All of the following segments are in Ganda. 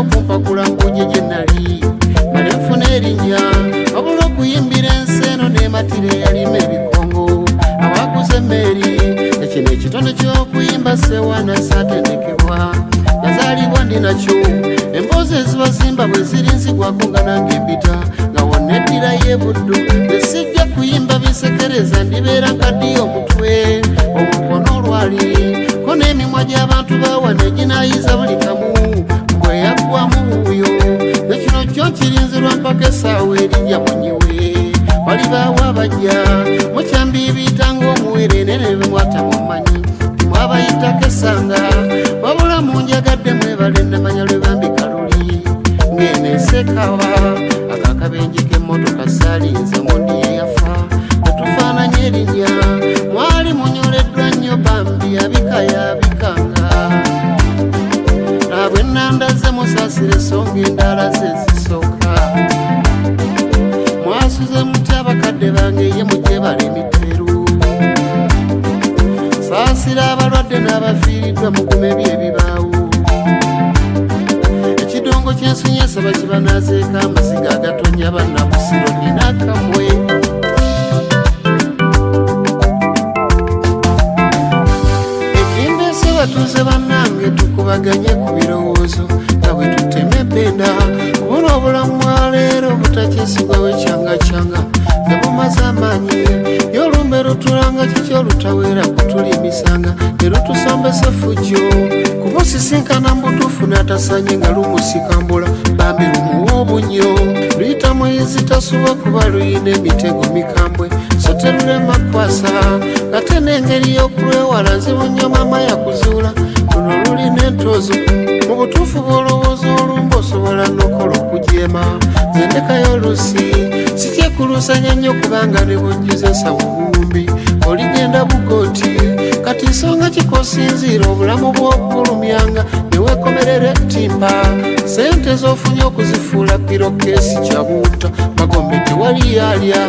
Okumpakula nguje gye nali male nfuna erinnya, wabula okuyimbira ensi eno nematira eyalima ebikongo abaguza emmeeri. Ekino ekitone ky'okuyimba sewaana saatendekebwa, nazaalibwa ndi nakyo. Emboozi ezibazimba bwe ziri nzigwako nga nange mpita nga wonna eddirayo ebuddu. Esijja kuyimba bisekereza, ndibeera nkaddiyo omutwe omukono olwali ko n'emimwa gy'abantu bawana eginayiza buli kamu bwe yaggwamu wuuyo. Nekino kyo kirinzirwa mpaka essaawa erinnya munyiwe walibaawo abajja mukyambiibiita ng'omuwere nene bemwata mumanyi timwabayitako essanga, wabula munjagadde mwebale. Namanya lwe bambika luli ng'eno esekaba akakabenje k'emmotoka saalinze mundi yeyafa tetufaananye erinnya. Mwali munyoleddwa nnyo bambi abika yabikanga nabwe nandaze musaasira esonga endala ze zisooka. Mwasuze mutya abakadde bange ye mugyebala emiteeru? Saasira abalwadde n'abafiiriddwa, mugume ebyebibaawo. Ekidongo ky'ensunyi esaba kibanaazeeko amaziga agatonya bannabusiro nina kamwe. Ekindeese batuuze bannange tukubaganye ku birowoozo nga bwe tutema ebbenda kubona obulamu bwa leero butakyesigwa wekyangakyanga tebumaze amaanyi y'olumbe lutulanga kiki olutaweera kutulimisanga ne lutusombesa effujjo kuba osisinkana mu butuufu n'atasanye nga lumusikambula bambi lumuwa obunnyo luyita muyizi tasuba kuba luyina emitego mikambwe so terulema kwasa ate n'engeri y'okulwewala nzibu nnyo maama yakuzuula luno lulina entoozo mu butuufu bw'olowooza olumba osobola n'okola okujeema. Nze ndekayo oluusi sikyekuluusanya nnyo kubanga ne bw'ojjuza ensawo obuwumbi oligenda bugooti. Kati nsonga kikosinziira obulamu bw'okulumyanga ne weekomerera ettimba sente z'ofunye okuzifuula pirokeesi kyabuuta magombe tewali yalya.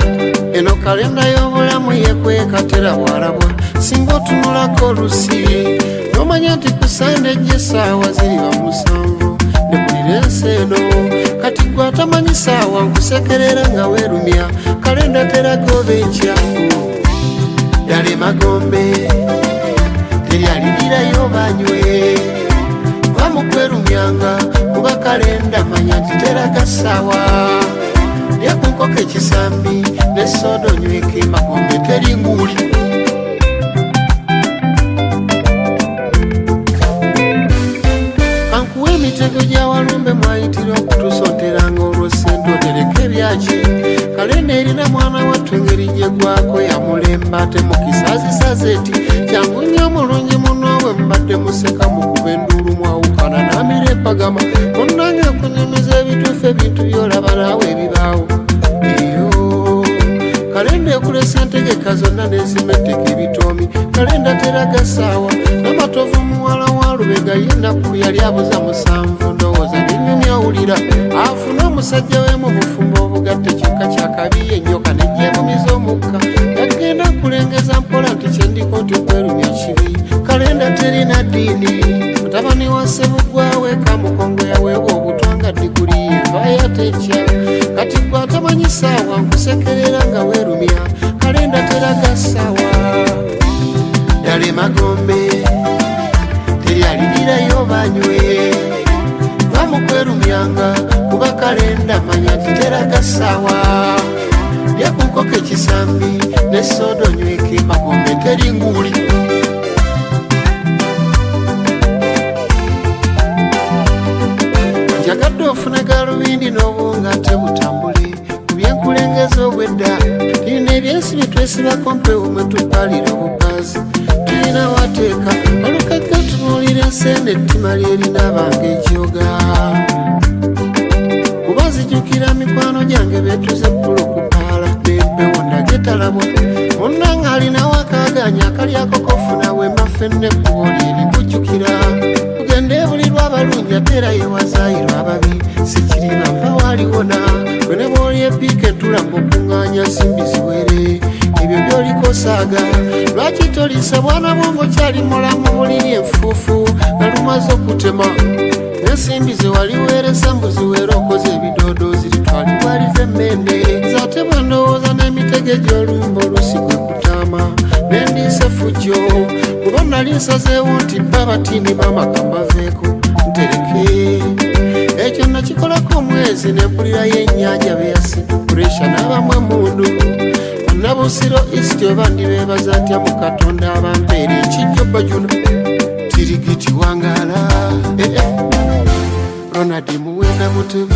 Eno kalenda y'obulamu yekweka terabwalabwa singa otunulako olusi nomanya nti ku sande ejja essaawa ziriba 7 nekulira ensi eno. Kati gwe atamanyi saawa nkusekerera nga weerumya kalenda teragoba enkya ddala emagombe teryalirirayo banywe bamukwerumyanga kuba kalenda manya nti teraga ssaawa. Lya ku nkoko ekisambi ne soda onyweko emagombe teri nguuli. Kankuwa emitego gya walumbe mwayitira okutusonteranga olwo ssente otereka ebyaki. Kalenda erina mwana wattu engeri gyegwako yamulemba ate mukisazisaze eti kyangu nnyo omulungi muno bwe mubadde museka mukuba enduulu mwawukana n'amira empagama. Munnange nkunyumiza ebituufu ebintu by'olaba naawe ebibaawo eyo. Kalenda ekulesa entegeka zonna n'ezimetteka ebitoomi. Kalenda teraga ssaawa n'amatovu muwala wa Lubega ye yali abuza 7 ndowooza binyumya owulira afune omusajja we mu bufumbo obugatte kyokka kyakabi ennyoka negyebumiza omukka yagenda kulengeza mpola nti kyendiko nti kwerumya kibi. Kalenda terina ddiini. Mutabani wa Ssebuggwawe Kamukongo yaweebwa obutwa nga ddiguli envayo tekya. Kati gwe atamanyi ssaawa nkusekerera nga weerumya kalenda teraga ssaawa ddala emagombe teryalirirayo banywe bamukwerumyanga kuba kalenda manya nti teraga ssaawa. Lya ku nkoko ekisambi ne soda onyweko emagombe teri nguuli. Njagadde ofune galubindi n'obwonga ate butambule ku byenkulengeza obwedda. Tulina ebyensi bye twesibako mpewo mwe tupalira obupaazi tulina wateeka olukagga tunuulira ensi eno ettima lyerina abange ekyoga kuba nzijukira mikwano gyange beetuze ppulo kupaala n'empewo ndagetalabwa munnange alinawo akaaganya akalyako kofuna wema ffenna ekkubo lyerikujjukira tugende ebulirwa abalungi ate era yewazaayirwa ababi sikiriba mpa waliwona gwe ne bw'oli epiika entula ng'okuŋŋaanya nsimbi ziwere ebyo by'oliko saaga. Lwaki toliisa bwana bwo ng'okyali mulamu buliri enfuufu nga lumaze okutema Ensimbi ze waliweereza mbu ziwere okoze ebidoodoozi litwalibwa liva emmende. Nze ate bwe ndowooza n'emitego egy'olumba oluusi kwe kutaama nendiisa effujjo kuba nali nsazeewo nti bba batiini maama kambaveeko ntereke. Ekyo nakikolako omwezi ne mpulirayo ennyanja beyasi puresha n'abamu emundu. Bannabusiro East oba ndibeebaza ntya mu Katonda abampeera ekijjo bajuna tirigiti wangaala eh, eh. Ronald Muwenda Mutebi.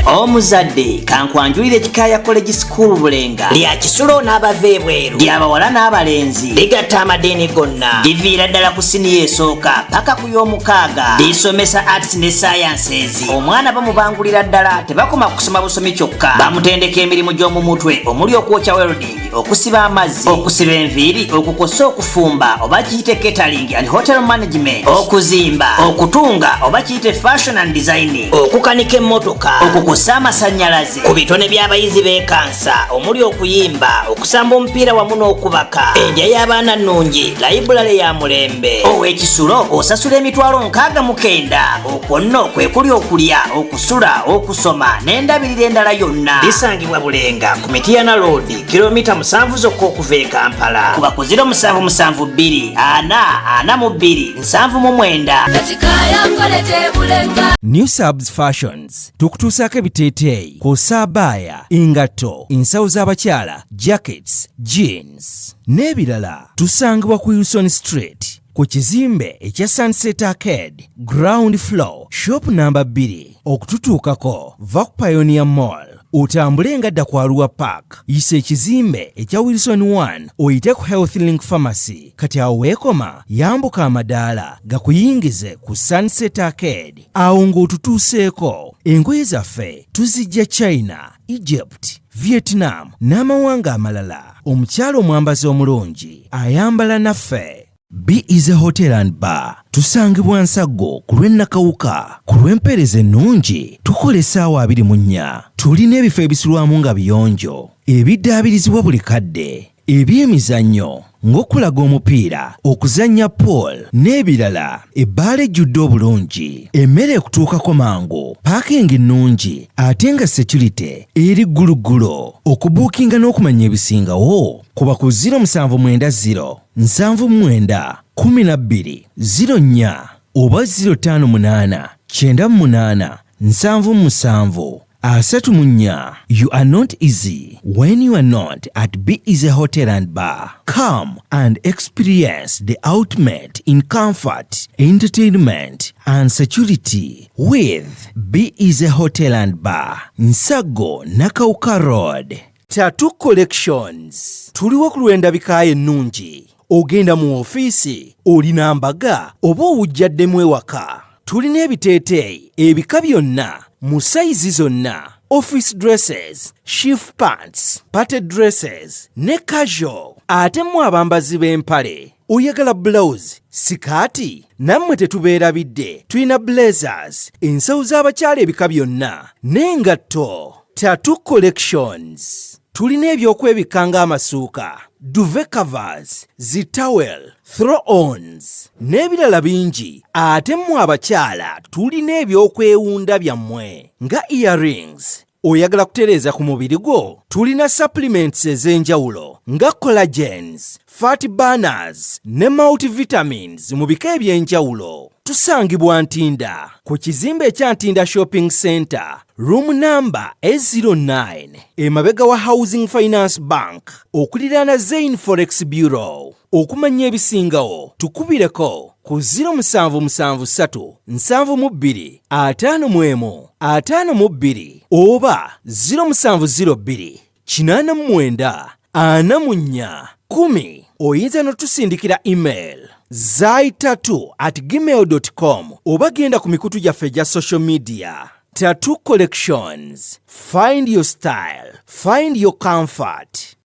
Omuzadde kankwanjulire Kikaaya College School Bulenga lya kisulo n'abava ebweru, lyabawala n'abalenzi, ligatta amadiini gonna, liviira ddala ku siniya esooka paka ku y'omukaaga, lisomesa arts ne sciences. Omwana bamubangulira ddala, tebakoma kusoma busomi kyokka, bamutendeka emirimu gy'omu mutwe omuli okwokya welding, okusiba amazzi, okusiba enviiri, okukosa okufumba oba kiyite catering and hotel management, okuzimba, okutunga oba kiyite fashion and designing, okukanika emmotoka, okukosa amasannyalaze. Ku bitone by'abayizi beekansa omuli okuyimba, okusamba omupiira wamu n'okubaka. Endya y'abaana nnungi, layibulale ya mulembe. Ow'ekisulo osasula 69,000, okwo nno kwe kuli okulya, okusula, okusoma n'endabirira endala yonna. Lisangibwa Bulenga ku Mitiyana Road, kilomita 7 zokka okuva e Kampala. Kuba ku 0772 442 79. New Subs Fashions tukutuusaako ebiteeteeyi kw'ossa abaaya, engatto, ensawo z'abakyala, jackets, jeans n'ebirala. Tusangibwa ku Wilson Street ku kizimbe ekya Sunset Arcade, ground floor, shop namba 2. Okututuukako va ku Pioneer Mall otambule nga dda ku Arua Park, yisa ekizimbe ekya Wilson 1 oyite ku Health Link Pharmacy. Kati awo weekoma, yambuka amadaala gakuyingize ku Sunset Arcade. Awo ng'otutuuseeko, engoye zaffe tuzijja China, Egypt, Vietnam n'amawanga amalala. Omukyala omwambazi omulungi ayambala naffe. Be Easy Hotel and Bar tusangibwa Nsaggo ku lw'e Nakawuka. Ku lw'empeereza ennungi tukola essaawa 24. Tulina ebifo ebisulwamu nga biyonjo, ebiddaabirizibwa buli kadde, eby'emizannyo ng'okulaga omupiira, okuzannya pool n'ebirala. Ebbaala ejjudde obulungi, emmere ekutuukako mangu, paakingi nnungi ate nga securite eri gguluggulo. Okubuukinga n'okumanya ebisingawo kuba ku 0790 79 12 04 oba 058 98 77 34. You are not easy when you are not at Be Easy Hotel and Bar. Come and experience the ultimate in comfort, entertainment and security with Be Easy Hotel and Bar, Nsago Nakawuka Road. Tattoo Collections tuliwo ku lw'endabika ennungi. Ogenda mu ofiisi, olina mbaga oba owujjaddemu ewaka. Tulina ebiteeteeyi ebika byonna mu sayizi zonna, office dresses, shift pants, party dresses ne casual. Ate mu abambazi b'empale, oyagala blouse, sikaati, nammwe tetubeerabidde. Tulina blazers, ensawo z'abakyala ebika byonna n'engatto. Tattoo Collections tulina ebyokwebikka ng'amasuuka, duvet covers, zi towel, throw-ons n'ebirala bingi. Ate mmwe abakyala tulina ebyokwewunda byammwe nga earrings. Oyagala kutereeza ku mubiri gwo? Tulina supplements ez'enjawulo nga collagens, fat burners ne multivitamins mu bika eby'enjawulo. Tusangibwa Ntinda ku kizimbe ekya Ntinda Shopping Center, room number A09, emabega wa Housing Finance Bank, okuliraana Zain Forex Bureau. Okumanya ebisingawo tukubireko ku 0773 72 51 52 oba 0702 89 44 10. Oyinza n'otusindikira email zaitatu@gmail com oba genda ku mikutu gyaffe egya social media. Tattoo Collections, find your style, find your comfort.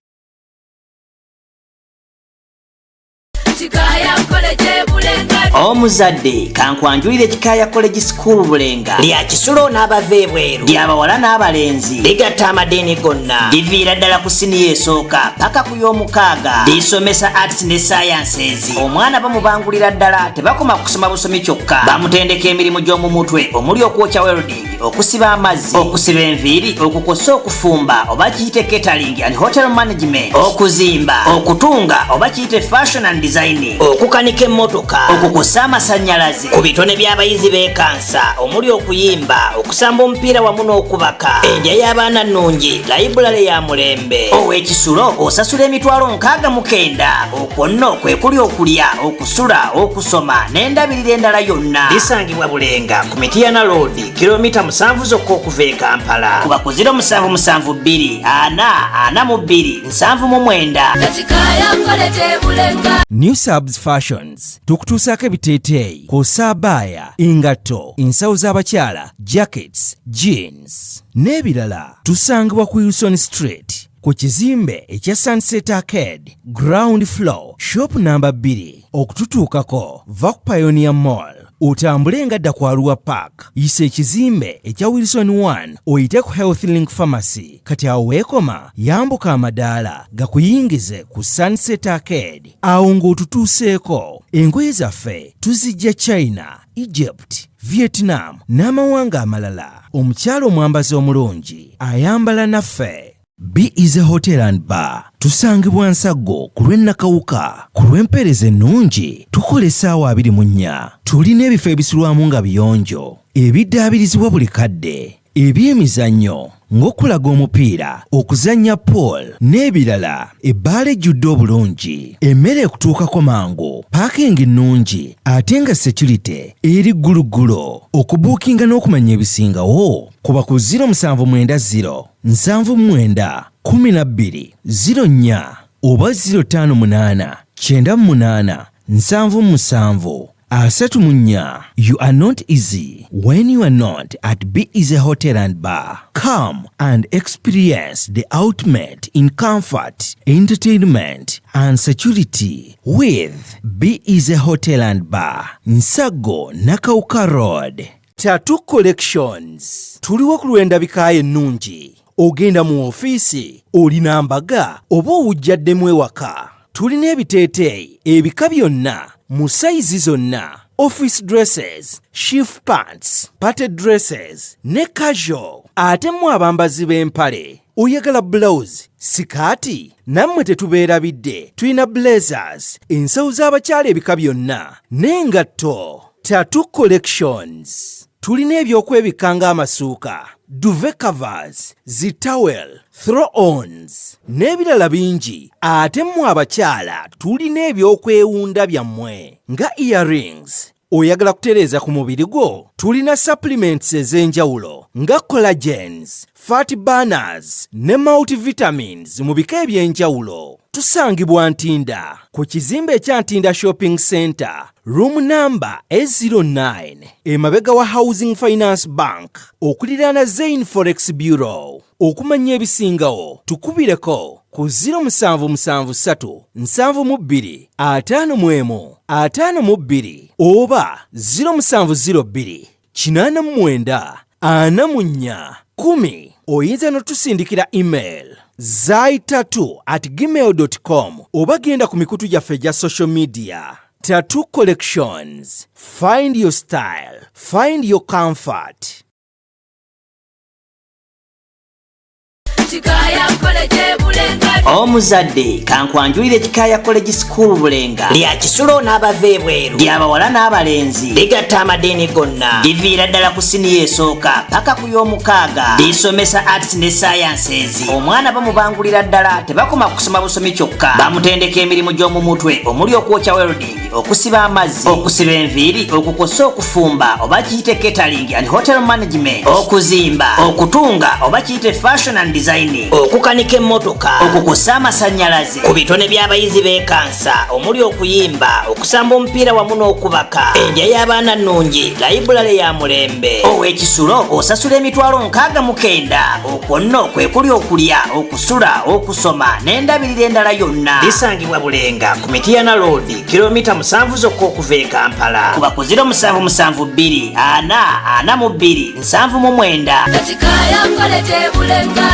Omuzadde, kankwanjulire Kikaaya College School Bulenga. Lya kisulo n'abava ebweru, lyabawala n'abalenzi, ligatta amadiini gonna, liviira ddala ku siniya esooka paka ku y'omukaaga. Lisomesa arts ne sciences. Omwana bamubangulira ddala, tebakoma kusoma busomi kyokka, bamutendeka emirimu gy'omu mutwe omuli okwokya, welding, okusiba amazzi, okusiba enviiri, okukosa, okufumba oba kiyite catering and hotel management, okuzimba, okutunga oba kiyite fashion and designing, okukanika emmotoka, okukosa amasannyalaze. Ku bitone by'abayizi b'ekansa omuli okuyimba, okusamba omupiira wamu n'okubaka. Endya y'abaana nnungi, library ya mulembe. Ow'ekisulo osasula 690,000. Okwo nno kwe kuli okulya, okusula, okusoma n'endabirira endala yonna. Lisangibwa Bulenga ku Mitiyana Road, kilomita 7 zokka okuva e Kampala. Kuba ku 0772 4 42 79. Kikaaya College Bulenga. New Subs Fashions tukutuusaako ebiteeteeyi kw'ossa abaaya, engatto, ensawo z'abakyala, jackets, jeans n'ebirala. Tusangibwa ku Wilson Street ku kizimbe ekya Sunset Arcade, ground floor, shop namba 2. Okututuukako, va ku Pioneer Mall, otambule nga dda ku Arua Park, yisa ekizimbe ekya Wilson 1, oyite ku Health Link Pharmacy. Kati awo weekoma, yambuka amadaala gakuyingize ku Sunset Arcade. Awo ng'otutuuseeko. Engoye zaffe tuzijja China, Egypt, Vietnam n'amawanga amalala. Omukyala omwambazi omulungi ayambala naffe. Be Easy Hotel and Bar, tusangibwa Nsaggo ku lw'e Nakawuka. Ku lw'empeereza ennungi tukola essaawa 24. Tulina ebifo ebisulwamu nga biyonjo, ebiddaabirizibwa buli kadde, ebyemizannyo ng'okulaga omupiira, okuzannya pool n'ebirala. Ebbaala ejjudde obulungi, emmere ekutuukako mangu, parking nnungi ate nga security eri gguluggulo. Okubuukinga n'okumanya ebisingawo, kuba ku 0790 79 12 04 oba 058 98 77 34. You are not easy when you are not at Be Easy Hotel and Bar. Come and experience the ultimate in comfort, entertainment and security with Be Easy Hotel and Bar, Nsaggo, Nakawuka Road. Tattoo Collections, tuliwo ku lw'endabikayo ennungi. Ogenda mu ofiisi, olina mbaga oba owujjaddemu ewaka, tulina ebiteeteeyi ebika byonna mu sayizi zonna, office dresses, shift pants, party dresses ne casual. Ate mu abambazi b'empale, oyagala blouse, sikaati, nammwe tetubeerabidde. Tulina blazers, ensawo z'abakyala ebika byonna n'engatto. Tattoo Collections, tulina ebyokwebikka ng'amasuuka, duvet covers, zi towel, throw-ons n'ebirala bingi. Ate mmwe abakyala, tulina ebyokwewunda byammwe nga earrings. Oyagala kutereeza ku mubiri gwo? Tulina supplements ez'enjawulo nga collagens, fat burners ne multivitamins mu bika eby'enjawulo. Tusangibwa Ntinda ku kizimbe ekya Ntinda Shopping Center, room number A09, emabega wa Housing Finance Bank, okuliraana Zain Forex Bureau. Okumanya ebisingawo, tukubireko ku 0773 72 51 52 oba 0702 89 44 10. Oyinza n'otusindikira email zaitatu@gmail com oba genda ku mikutu gyaffe egya social media. Tattoo Collections, find your style, find your comfort. Kikaaya College Bulenga. Omuzadde, kankwanjulire Kikaaya College School Bulenga. Lya kisulo n'abava ebweru, lyabawala n'abalenzi, ligatta amadiini gonna, liviira ddala ku siniya esooka paka ku y'omukaaga. Lisomesa arts ne sciences. Omwana bamubangulira ddala, tebakoma kusoma busomi kyokka, bamutendeka emirimu gy'omu mutwe omuli okwokya, welding, okusiba amazzi, okusiba enviiri, okukosa, okufumba oba kiyite catering and hotel management, okuzimba, okutunga oba kiyite fashion and design. designing, okukanika emmotoka, okukusa amasannyalaze. Ku bitone by'abayizi b'ekansa omuli okuyimba, okusamba omupiira wamu n'okubaka. Endya y'abaana nnungi, layibulale ya mulembe. Ow'ekisulo osasula 69,000. Okwo nno kwe kuli okulya, okusula, okusoma n'endabirira endala yonna. Lisangibwa Bulenga ku Mityana Road, kilomita 7 zokka okuva e Kampala. Kuba ku 0772 4 42 79. Ekikaya College Bulenga.